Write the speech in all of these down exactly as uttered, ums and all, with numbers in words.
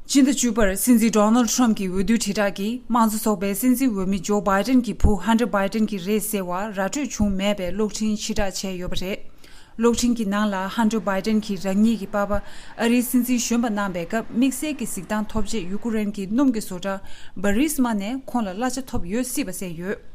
སྤྱི་ཟླ་བཅུ་པར་སྲིད་འཛིན་ཌོ་ནལ་ཌི་ཊརམ་ཕི་གྱི་འོས་བསྡུའི་དྲིལ་བསྒྲགས་ཀྱིས་དམངས་གཙོ་ཚོགས་པའི་སྲིད་འཛིན་འོས་མི་ཇོ་བྷའི་ཌེན་གྱི་བུ་ཧན་ཊར་བྷའི་ཌེན་གྱི་རེད་ཟེར་བར་ར་སྤྲོད་བྱུང་མེད་པའི་གློག་འཕྲིན་ཕྱིར་བསྒྲགས་བྱས་ཡོད་པ་རེད། གློག་འཕྲིན་གྱི་ནང་ལ་ཧན་ཊར་བྷའི་ཌེན་གྱིས་རང་ཉིད་ཀྱི་པ་ཕ་ཨ་རིའི་སྲིད་འཛིན་གཞོན་པ་གནང་བའི་སྐབས་དམིགས་བསལ་གྱི་གཟིགས་སྟངས་ཐོབ་རྗེས་ཡུ་ཀེ་རེན་གྱི་སྣུམ་གྱི་བཟོ་གྲྭ་བྷ་རི་སི་མ་ནས་ཁོང་ལ་གླ་ཆ་ཐོབ་ཡོད་སྲིད་པ་གསལ་ཡོད།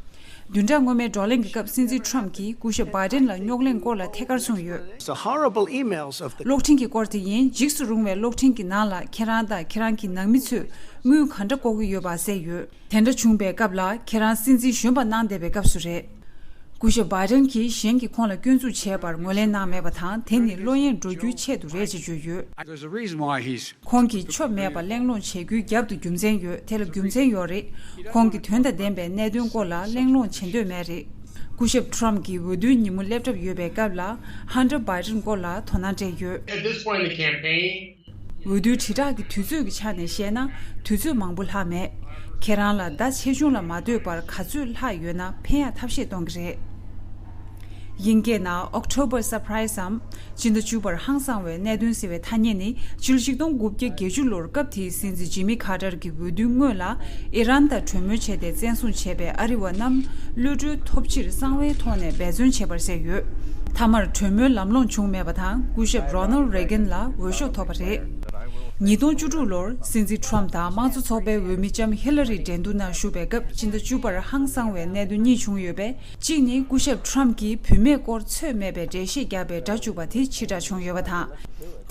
བདུན་ཕྲག་སྔོན་མའི་བགྲོ་གླེང་གི་སྐབས་སྲིད་འཛིན་ཊརམ་ཕི་གྱིས་སྐུ་ཞབས་བྷའི་ཌེན་ལ་རྙོག་གླེང་སྐོར་ལ་ཐད་ཀར་གསུངས་ཡོད། It's the horrible emails of the གློག་འཕྲིན་གྱི་སྐོར་དེ་ཡིན། འཇིགས་སུ་རུང་བའི་གློག་འཕྲིན་གྱི་ནང་ལ་ཁྱེད་རང་དང་ཁྱེད་རང་གི་ནང་མི་ཚོས་དངུལ་ག་འདྲ་ལྐོག་གི་ཡོད་པ་གསལ་ཡོད། དེ་འདྲ་བྱུང་བའི་སྐབས་ལ་ཁྱེད་རང་སྲིད་འཛིན་གཞོན་པ་གནང་བསྡད་པའི་སྐབས་སུ་རེད། སྐུ་ཞབས་བྷའི་ཌེན་གྱིས་གཞན་གྱིས་ཁོང་ལ་སྐྱོན་འཛུགས་བྱས་པར་ངོས་ལེན་གནང་མེད་པ་དང་། དེ་ནི་བློ་གཡེང་འགྲོ་རྒྱུའི་ཆེད་དུ་རེད་ཅེས་བརྗོད་ཡོད། There's a reason why he's ཁོང་གིས་ཆོ་མེད་པར་གླེང་སློང་བྱེད་རྒྱུའི་རྒྱབ་ཏུ་རྒྱུ་མཚན་ཡོད། དེ་ལ་རྒྱུ་མཚན་ཡོད་རེད། ཁོང་གིས་དོན་དང་ལྡན་པའི་གནད་དོན་སྐོར་ལ་གླེང་སློང་བྱེད་འདོད་མེད་རེད། སྐུ་ཞབས་ཊརམ་ཕི་གྱིས་འོས་བསྡུའི་ཉིན་མོ་སླེབས་གྲབས་ཡོད་པའི་སྐབས་ལ་ཧན་ཊར་བྷའི་ཌེན་སྐོར་ལ་དོ་སྣང་སྤྲད་ཡོད། At this point in the campaign, འོས་བསྡུའི་དྲིལ་བསྒྲགས་ཀྱི་དུས་ཚོད་ཀྱི་ཆ་ནས་བཤད་ན་དུས་ཚོད་མང་པོ་ལྷག་མེད། ཁྱེད་རང་ལ་ཟླ་ཆེ་ཆུང་ལ་མ་ལྟོས་པར་ག་ཚོད་ལྷག་ཡོད་ན་ཕན་ཡག་ཐབས་ཤེས་གཏོང་གི་རེད། དབྱིན་སྐད་ནང་October Surprise འམ། སྤྱི་ཟླ་བཅུ་པར་ཧང་སང་བའི་གནད་དོན་ཟེར་བའི་ཐ་སྙད་ནི་ཕྱི་ལོ་ཆིག་སྟོང་དགུ་བརྒྱ་བརྒྱད་ཅུ་ལོར་སྐབས་དེའི་སྲིད་འཛིན་ཇི་མི་ཁ་ཏར་གྱི་འོས་བསྡུའི་སྔོན་ལ་ཨི་རན་དང་གྲོས་མོལ་བྱས་ཏེ་བཙན་བཟུང་བྱས་པའི་ཨ་རི་བ་རྣམས་གློད་གྲོལ་ཐོབ་ཕྱིར་གསང་བའི་ཐོག་ནས་འབད་བརྩོན་བྱས་པར་གསལ་ཡོད། མཐའ་མར་གྲོས་མོལ་ལམ་ལྷོང་བྱུང་མེད་པ་དང་། སྐུ་ཞབས་རོ་ནལ་རེ་གན་ལ་འོས་ཤོག་ཐོབ་པ་རེད། ཉིས་སྟོང་བཅུ་དྲུག་ལོར་སྲིད་འཛིན་ཊརམ་ཕི་དང་དམངས་གཙོ་ཚོགས་པའི་འོས་མི་ལྕམ་ཧི་ལ་རི་འགྲན་བསྡུར་ནང་ཞུགས་པའི་སྐབས་སྤྱི་ཟླ་བཅུ་པར་ཧང་སང་བའི་གནད་དོན་གཉིས་བྱུང་ཡོད་པས། གཅིག་ནི་སྐུ་ཞབས་ཊརམ་ཕིས་བུད་མེད་སྐོར་ཚོད་མེད་པའི་འགྲེལ་བཤད་བརྒྱབ་པའི་སྒྲ་འཇུག་པ་དེ་ཕྱིར་བསྒྲགས་བྱུང་ཡོད་པ་དང་།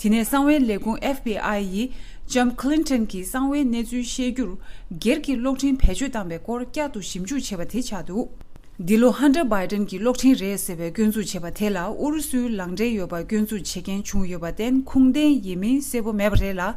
དེ་ནས་གསང་བའི་ལས་ཁུངས་ཨེཕ་བི་ཨའི་ཡིས་ལྕམ་ཁི་ལིན་ཊོན་གྱིས་གསང་བའི་གནས་ཚུལ་བཤད་རྒྱུར་སྒེར་གྱི་གློག་འཕྲིན་བེད་སྤྱོད་བཏང་བའི་སྐོར་བསྐྱར་དུ་ཞིབ་འཇུག་བྱས་པ་དེ་ཆགས་འདུག། འདི་ལོ་ཧན་ཊར་བྷའི་ཌེན་གྱི་གློག་འཕྲིན་རེད་ཟེར་བའི་སྐྱོན་འཛུགས་བྱས་པ་དེ་ལ་ཨུ་རུ་སུའི་ལག་འབྲེལ་ཡོད་པར་སྐྱོན་འཛུགས་བྱེད་མཁན་བྱུང་ཡོད་པར་བརྟེན་ཁུངས་ལྡན་ཡིན་མིན་གསལ་པོ་མེད་པ་རེད་ལ།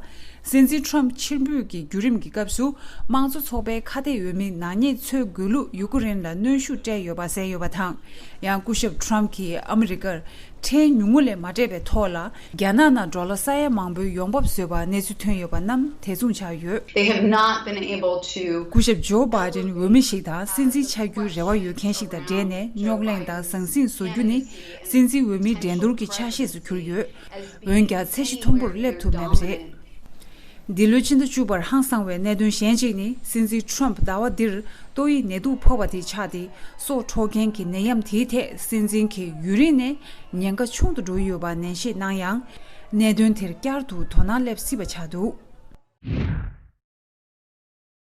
སྲིད་འཛིན་ཊརམ་ཕི་ཕྱིར་འབུད་ཀྱི་བརྒྱུད་རིམ་གྱི་སྐབས་སུ་དམངས་གཙོ་ཚོགས་པའི་ཁ་གཏད་འོས་མི་ནག་ཉེས་ཚོས་དགོས་ལུགས་ཡུ་ཀེ་རེན་ལ་གནོན་ཤུགས་སྤྲད་ཡོད་པ་གསལ་ཡོད་པ་དང་། ཡང་སྐུ་ཞབས་ཊརམ་ཕིས་ཨ་མི་རི་ཀར་ཁྲལ་ཉུང་ངུ་ལས་མ་སྤྲད་པའི་ཐོག་ལ་རྒྱ་ནག་ནང་ཌོ་ལར་ས་ཡ་མང་པོའི་ཡོང་འབབ་བཟོས་པ་གནས་ཚུལ་ཐོན་ཡོད་པ་རྣམས་དེ་མཚུངས་ཆགས་ཡོད། They have not been able to སྐུ་ཞབས་ཇོ་བྷའི་ཌེན་འོས་མི་ཞིག་དང་སྲིད་འཛིན་ཆགས་རྒྱུའི་རེ་བ་ཡོད་མཁན་ཞིག་དང་འབྲེལ་ནས་རྙོག་གླེང་དང་ཟང་ཟིང་བཟོ་རྒྱུ་ནི་སྲིད་འཛིན་འོས་མིའི་འགྲན་བསྡུར་གྱི་ཆ་ཤས་སུ་གྱུར་ཡོད། འོན་ཀྱང་ཚད་གཞི་མཐོན་པོར་སླེབས་ཐུབ་མེད་པ་རེད། འདི་ལོའི་ཕྱི་ཟླ་བཅུ་པར་ཧང་སང་བའི་གནད་དོན་གཞན་གཅིག་ནི་སྲིད་འཛིན་ཊརམ་ཕི་ཟླ་བ་འདིར་ཏོག་དབྱིབས་ནད་དུག་ཕོག་པ་དེ་ཆགས་ཏེ། སྲོག་འཕྲོག་མཁན་གྱི་ནད་ཡམས་དེའི་ཐད་སྲིད་འཛིན་གྱི་ཡུན་རིང་ནས་ཉེན་ཁ་ཆུང་དུ་འགྲོ་ཡོད་པ་ནན་བཤད་གནང་ཡང་། གནད་དོན་དེར་བསྐྱར་དུ་དོ་སྣང་སླེབས་སྲིད་པ་ཆགས་འདུག།